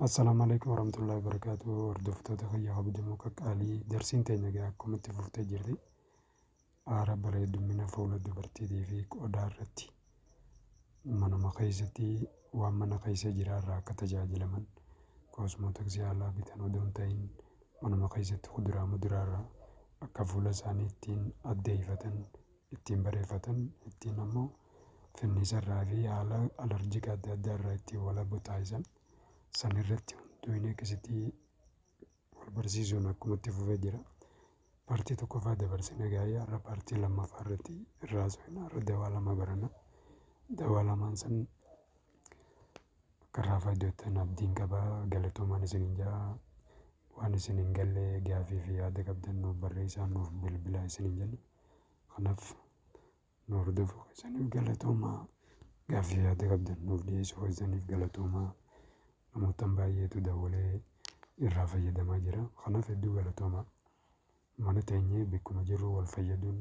Assalaamu alaikum warahmatullahi wabarakatuh. Hordoftoota kiyya kabajamoo qaqqaalii, darsiin teenya egaa akkuma itti fuftee jirti. Aara bareedummina fuula dubartiitii fi qodaa irratti manuma keessatti waan mana keessa jiraarraa akka tajaajilaman, koosmootiksii alaa bitan odoo hin ta'in, manuma keessatti kuduraa muduraarraa akka fuula isaanii ittiin addeeffatan, ittiin bareeffatan, ittiin ammoo finniisarraa fi haala alarjika adda addaa irraa ittiin walaba taasisan san irratti hundoofnee akkasitti wal barsiisuun akkuma itti fufee jira. Paartii tokkoffaa dabarsine gaa'ee, har'a paartii lammaffaa irratti irraa haasofna. Har'a dawaa lama baranna. Dawaa lamaan san akka irraa fayyadamtan abdiin qabaa. Galatoomaan isiniin jaa. Waan isin hin galle, gaafii fi yaada qabdan nuuf barreessaa, nuuf bilbilaa isiniin jenna. Kanaaf nu hordofuu keessaniif galatoomaa. Gaafii yaada qabdan nuuf dhiyeessuu keessaniif galatoomaa. Namootaan baay'eetu dawwalee irraa fayyadamaa jira. Kanaaf hedduu galatoomaa. Mana teenyee bakkuma jirru wal fayyaduun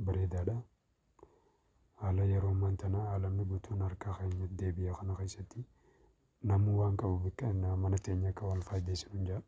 bareedaadha. Haala yeroo ammaan tana aalamni guutuun harka keenya deebi'e kana keessatti namuu waan qabu bakka mana teenya akka wal faayidesinu hin jaa.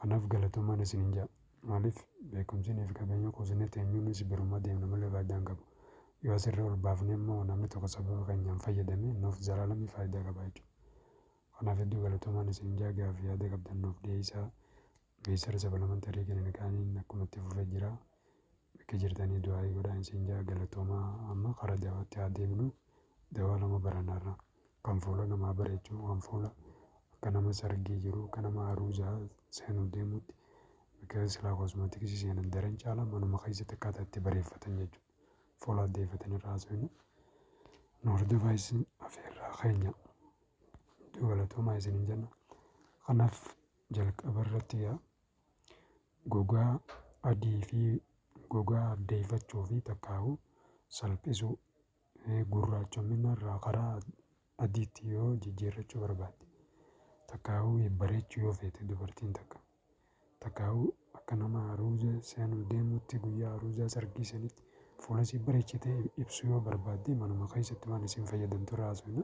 Kanaaf galatoomaan isin hin jaa. Maaliif beekumsinii fi qabeenya kuusnee teenyuunis biruma deemna malee faayidaa hin qabu. Yoo asirra ol baafne immoo namni tokko sababa keenyaan fayyadame, nuuf zalaalamii faayidaa qaba jechuudha. Kanaaf hedduu galatoomaan isin hin jaa. Gaafii yaada qabdan nuuf dhiyeessaa. Meesar supplementary kilinikaanin akkuma itti fufee jira. Bakka jirtanii du'aayii godhaa isin jaa. Galatoomaa. Amma karaa dawaatti haa deebinu. Dawaa lama baranarra. Kan fuula namaa bareechuu, kan fuula akka nama sargii jiru, akka nama aruuzaa seenuu deemuutti, bakka silaa koosmootiksii seenan daran caala manuma keessatti akkaataa itti bareeffatan jechuudha. Fuula addeeffatan irraa haasofnu. Nu hordofaa isin afeerraa keenya. Hedduu galatoomaa isiniin jenna. Kanaaf jalqaba irratti gaa gogaa adii fi gogaa addeeffachuu fi takkaa'u salphisuu, gurraachomina irraa karaa adiitti yoo jijjiirrachuu barbaadde, takkaa'u bareechuu yoo feete dubartiin takka, takkaa'u akka nama aruuza seenuu deemuutti guyyaa aruuzaa sargii sanitti fuula isii bareechitee ibsuu yoo barbaadde, manuma keessatti waan isin fayyadamtu irraa haasofna,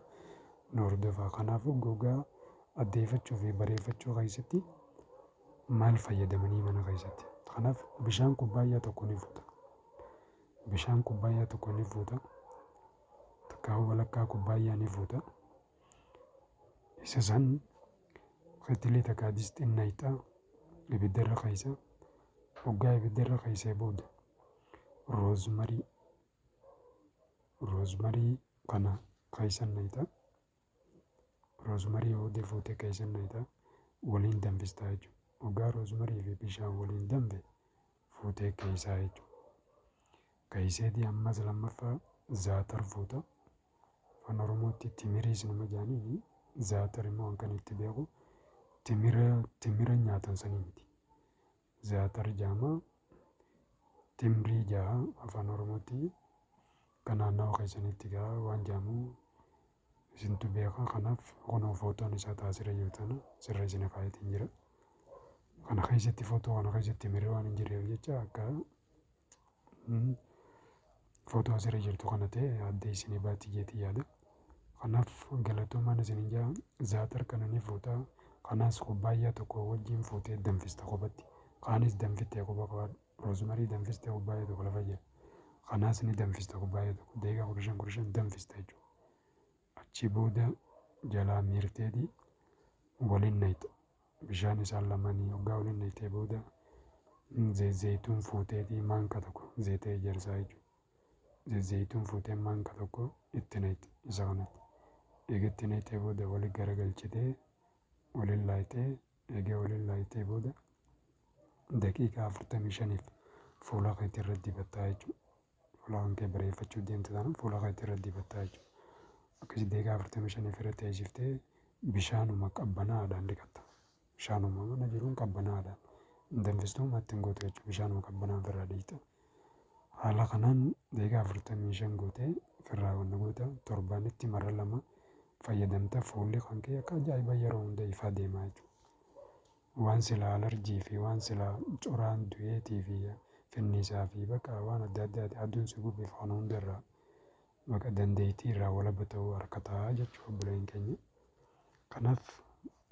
nu hordofaa. Kanaafuu gogaa addeeffachuu fi bareeffachuu keessatti maal fayyadamanii mana keessatti? Kanaaf bishaan kubbaayyaa tokko ni fuuta. Bishaan kubbaayyaa tokko ni fuuta. Takkaa'u walakkaa kubbaayyaa ni fuuta. Isa san ketilii takkaa distiin naqxa, ibiddarra keessa. Hoggaa ibiddarra keessee booda rosemary kana keessa naqxa. Rosemary hoodee fuutee keessa naqxa. Waliin danfistaa jechuudha. Hoggaa rosemary fi bishaan waliin danfe fuutee keessaa jechuudha. Keesseetii ammas lammaffaa zaatar fuuta. Afaan Oromootti timiriis nama jaaniini, zaatar immoo kan itti beeku timira, timira nyaatan sanii miti. Zaatar jaama, timrii jaha afaan Oromootti. Kan naannawa keessanitti gaa waan jaamu isintu beeka. Kanaaf kunoo footoon isaa taasirra jiru tana sirra isin kaayetiin jira. Kana keessatti, footoo kana keessatti timirri waan hin jirreef jecha akka footoo asirra jirtu kana ta'e adda isinii baatti jeetii yaada. Kanaaf galatoomaan isin jaa. Zaatar kana ni fuuta. Kanaas kubbaayyaa tokko wajjin fuutee danfista kophatti. Kaanis danfittee quba qabaadhu. Rosemary danfistee kubbaayyaa tokko lafa jira. Kanaas ni danfista, kubbaayyaa tokko daqiiqaa 15 15 danfista jechuudha. Achi booda jalaa miirteeti waliin naqxa. Bishaan isaan lamaanii hoggaa waliin naqxee booda zayituun fuuteeti maanka tokko, zayita ejersaa jechuudha. Zayituun fuutee maanka tokko itti naqxi isa kanatti. Eega itti naqxee booda waliin garagalchitee waliin laayitee, eega waliin laayitee booda daqiiqaa 45f fuula keetii irra dibattaa jechuudha. Fuula kan kee bareeffachuu deemte taanaan fuula keetii irra dibattaa jechuudha. Akkasii daqiiqaa 45f irra teessiftee bishaanuma qabbanaadhaan dhiqatta. Bishaanuma mana jiruun qabbanaadhaan. Hin danfistuu, matti hin gootu jechuudha. Bishaanuma qabbanaan ofirraa dhiqxa. Haala kanaan daqiiqaa 45 gootee ofirraa wanna goota, torbaanitti marra lama fayyadamta, fuulli kan kee akka ajaa'ibaa yeroo hunda ifaa deemaa jechuudha. Waan silaa alarjii fi waan silaa coraan du'eetii fi finniisaa fi bakka waan adda addaati aduun si gubeef kana hundarraa bakka dandeettii irraa walaba ta'uu harkataa jechuudha obboleen keenya. Kanaaf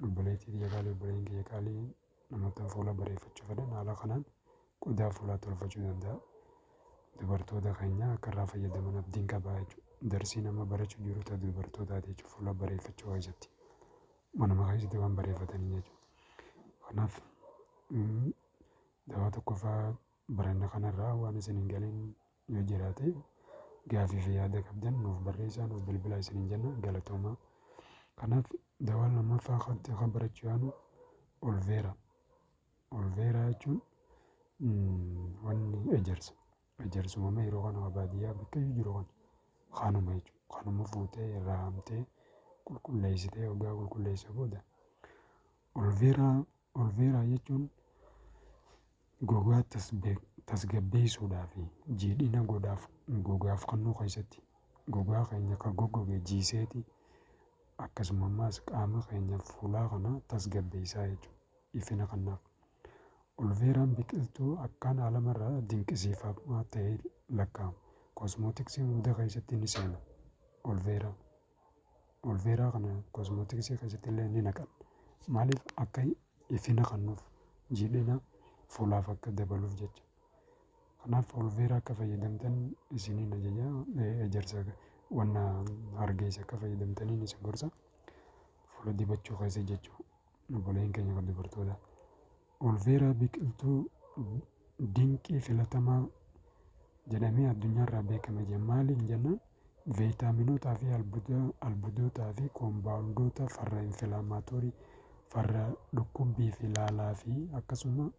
Obboleettii tiyya qaalii, obboleen kiyya qaalii, namoota fuula bareeffachuu fedhan haala kanaan qodaa fuulaa tolfachuu danda'a. Dubartoota keenya akka irraa fayyadaman abdiin qabaa jechuudha. Darsii nama barachuu jiru ta dubartootaati jechuudha, fuula bareeffachuu keessatti. Manuma keessatti waan bareeffatanii jechuudha. Kanaaf dawaa tokkoffaa baranna kanarraa waan isin hin galin yoo jiraate, gaafii fi yaada qabdan nuuf barreessaa, nuuf bilbilaa isiniin jenna, galatoomaa. Kanaaf dawaan lammaffaa kan barachuu yaanu aloe vera. Aloe vera jechuun wanni ejersa. Ejersumama yeroo kana baadiyyaa bakka iyyuu jiru kana kanuma jechuudha. Kanuma fuutee irraa haamtee qulqulleessitee, waggaa qulqulleessa booda aloe vera. Aloe vera jechuun gogaa tasgabbeessuudhaa fi jiidhina godhaaf gogaaf kennuu keessatti, gogaa keenya kan goggoge jiiseeti, akkasuma ammaas qaama keenya fuulaa kana tasgabbeessaa jechuudha. Ifina kanaaf. Aloe veraan biqiltuu akkaan aalamarraa dinqisiifamaa ta'ee lakkaa'ama. Cosmeticsii hunda keessatti ni seena. Aloe vera. Aloe vera kana cosmeticsii keessatti illee ni naqan. Maaliif? Akka ifina kennuuf, jiidhina fuulaaf akka dabaluuf jecha. Kanaaf aloe vera akka fayyadamtan isiniin ajaja, ejersa wanna hargeessa akka fayyadamtaniin isin gorsa. Fuula dibachuu keessa jechuudha. Obboleen keenya kan dubartoota. Aloe vera biqiltuu dinqii filatamaa jedhamee addunyaarraa beekame jira. Maaliin jennaan, viitaaminotaa fi albuudotaa fi compoundoota farra inflammatory, farra dhukkubbii fi laalaa fi akkasuma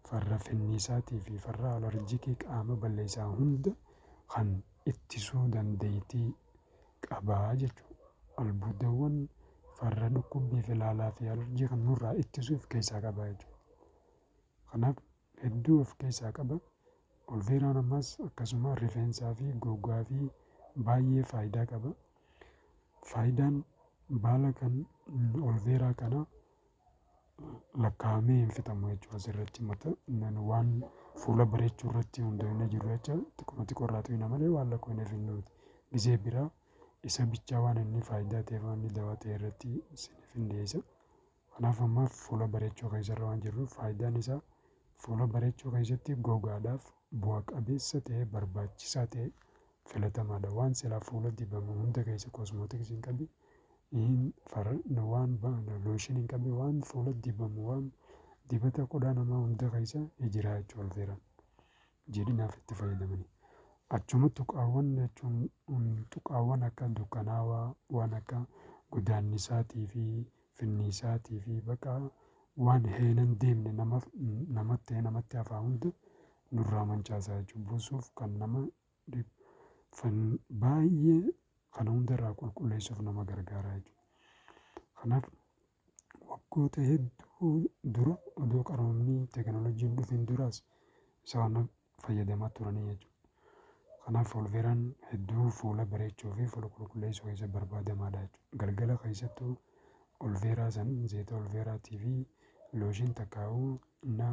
farra finniisaatii fi farra alarjikii, qaama balleessaa hunda kan ittisuu dandeettii qabaa jechuudha. Albuudawwan farra dhukkubbii fi laalaa fi alarjii kan nurraa ittisuu of keessaa qaba jechuudha. Kanaaf hedduu of keessaa qaba. Aloe veraan ammas akkasuma rifeensaa fi gogaa fi baay'ee faayidaa qaba. Faayidaan baala kan aloe vera kana lakkaa'amee hin fixamu jechuudha. Asirratti mata waan fuula bareechuu irratti hundoofnee jiru jecha xiqquma xiqqoo irraa tuqna malee waan lakkoofneef hin nuti. Gisee biraa isa bichaa waan inni faayidaa ta'eef, waan inni dawaa ta'e irratti isiniif hin dhiyeessa. Kanaaf ammaaf fuula bareechuu keessarra waan jirruuf, faayidaan isaa fuula bareechuu keessatti gogaadhaaf bu'a qabeessa ta'e, barbaachisaa ta'e, filatamaadha. Waan silaa fuula dibamu hunda keessa cosmeticsii hin qabi, waan lotionii hin qabi, waan fuula dibamu, waan dibata qodaa namaa hunda keessa jira jechuudha aloe veraan. Jiidhinaaf itti fayyadamanii. Achuma tuqaawwan jechuun tuqaawwan akka dukkanaawaa, waan akka godaannisaatii fi finniisaatii fi bakka waan heenan deemne namatti namatti hafaa hunda nurraa mancaasaa jechuudha. Buusuuf kan nama baay'ee kana hundarraa qulqulleessuuf nama gargaara jechuudha. Kanaaf waggoota hedduu dura odoo qaroomni teekinooloojiin dhufin duraas isa kana fayyadamaa turanii jechuudha. Kanaaf aloe veraan hedduu fuula bareechuu fi fuula qulqulleessuu keessa barbaadamaadha jechuudha. Galgala keessattuu aloe vera san, zayita aloe veraatii fi lotion takkaa'uu na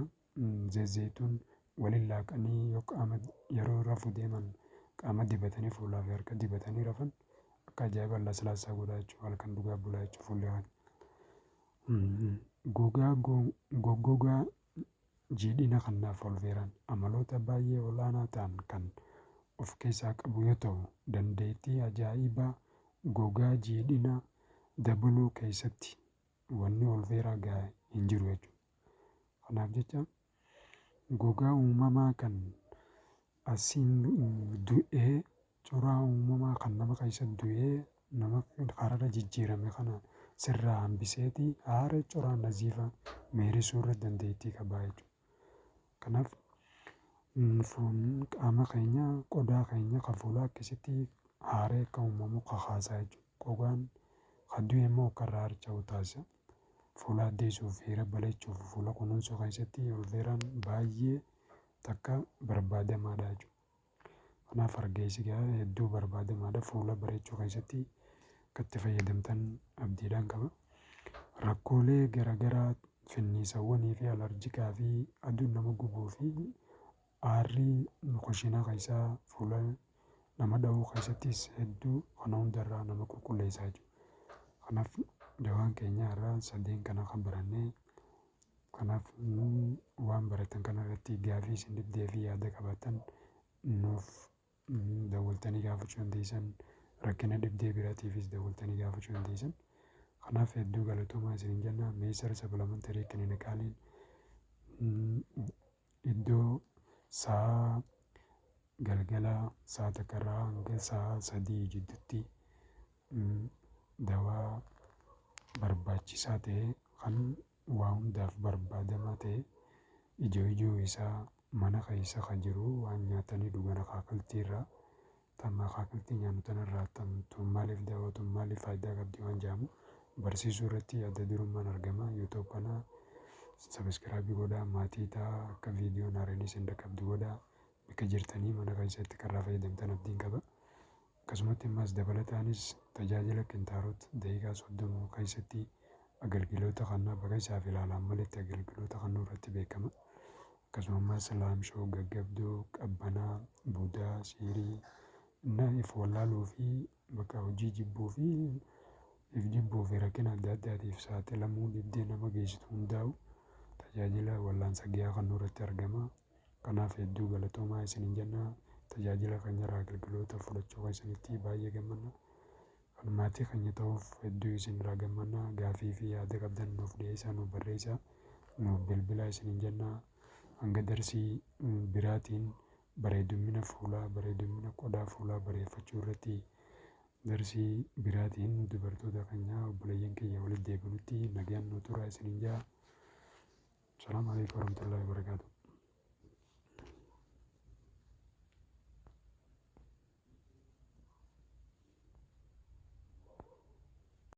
zayituun waliin laaqanii yoo qaama yeroo rafuu deeman qaama dibatanii, fuulaa fi harka dibatanii rafan, akka ajaa'iba laslaasaa godha jechuudha. Halkan dhugaa bulaa jechuudha fuulli waan. Gogaa goggogaa jiidhina kanaaf aloe veraan amaloota baay'ee olaanaa ta'an kan of keessaa qabu yoo ta'u, dandeettii ajaa'ibaa gogaa jiidhina dabaluu keessatti wanni aloe vera gahaa hin jiru jechuudha. Kanaaf jecha gogaa uumamaa kan asiin du'ee, curaa uumamaa kan nama keessa du'ee nama kararra jijjiirame kana sirraa hambiseeti haara curaa naziifa meerisuu irra dandeettii qabaa jechuudha. Kanaaf qaama keenya, qodaa keenya kan fuulaa akkasitti haaree akka uumamu kakaasaa jechuudha. Gogaan kan du'e immoo akka irraa harca'u taasisa. Fuula addeessuuf, fiira bareechuuf, fuula kunuunsuu keessatti aloe veraan baay'ee takka barbaadamaadha jechuudha. Kanaaf hargeessi hedduu barbaadamaadha. Fuula bareechuu keessatti akka itti fayyadamtan abdiidhaan qaba. Rakkoolee garaagaraa, finniisawwanii fi alarjikaa fi aduun nama gubuu fi aarrii kushiinaa keessaa fuula nama dha'uu keessattis hedduu kana hundarraa nama qulqulleessaa jechuudha. Kanaaf Dawaan keenya har'a sadeen kana kan barannee, kanaaf waan baratan kana irratti gaafii isin dhibdee fi yaada qabaattan nuuf dawwaltanii gaafachuu dandeessan, rakkina dhibdee biraatiifis dawwaltanii gaafachuu dandeessan. Kanaaf hedduu galatoomaa isiniin jenna. Meesar Supplementary Clinicaliin iddoo sa'a galgala sa'a 1 irraa hanga sa'a 3 jidduutti dawaa barbaachisaa ta'e, kan waa hundaaf barbaadamaa ta'e, ijoo ijoo isaa mana keessa kan jiru, waan nyaatanii dhugan, akaakiltii irraa, tan akaakiltii nyaannu tanarraa, tun maaliif dawaa, tun maaliif faayidaa qabdi waan jedhamu barsiisuu irratti adda durummaan argama. YouTube kana subscribe godhaa, maatii ta'aa, akka viidiyoon haaraan isin dhaqqabdu godhaa. Bakka jirtanii mana keessatti karraa fayyadamtan abdiin qaba. Akkasumatti ammas dabalataanis tajaajila kintaarot daqiiqaa 30 keessatti agalgiloota kannaa bakka isaaf ilaalaan maletti agalgiloota kannuu irratti beekama. Akkasuma ammas laamshoo, gaggabdoo, qabbanaa, budaa, siirii, na if wallaaluu fi bakka hojii jibbuu fi if jibbuu fi rakkina adda addaatiif saaxilamuu, dhibdee nama geessitu hundaa'u tajaajila wallaansa gahaa kannuu irratti argama. Kanaaf hedduu galatoomaa isiniin jenna. Tajaajila keenyarraa agalgiloota fudhachuu keessanitti baay'ee gammanna. Kan maatii keenya ta'uuf hedduu isinirraa gammanna. Gaafii fi yaada qabdan nuuf dhiyeessaa, nuuf barreessaa, nuuf bilbilaa isiniin jenna. Hanga darsii biraatiin bareedumina fuulaa, bareedumina qodaa fuulaa bareeffachuu irratti darsii biraatiin dubartoota keenya, obboleeyyan keenya walitti deebinutti nagaan nu turaa isiniin jedha. Salaamu alaikum warahmatullahi wabarakatuh.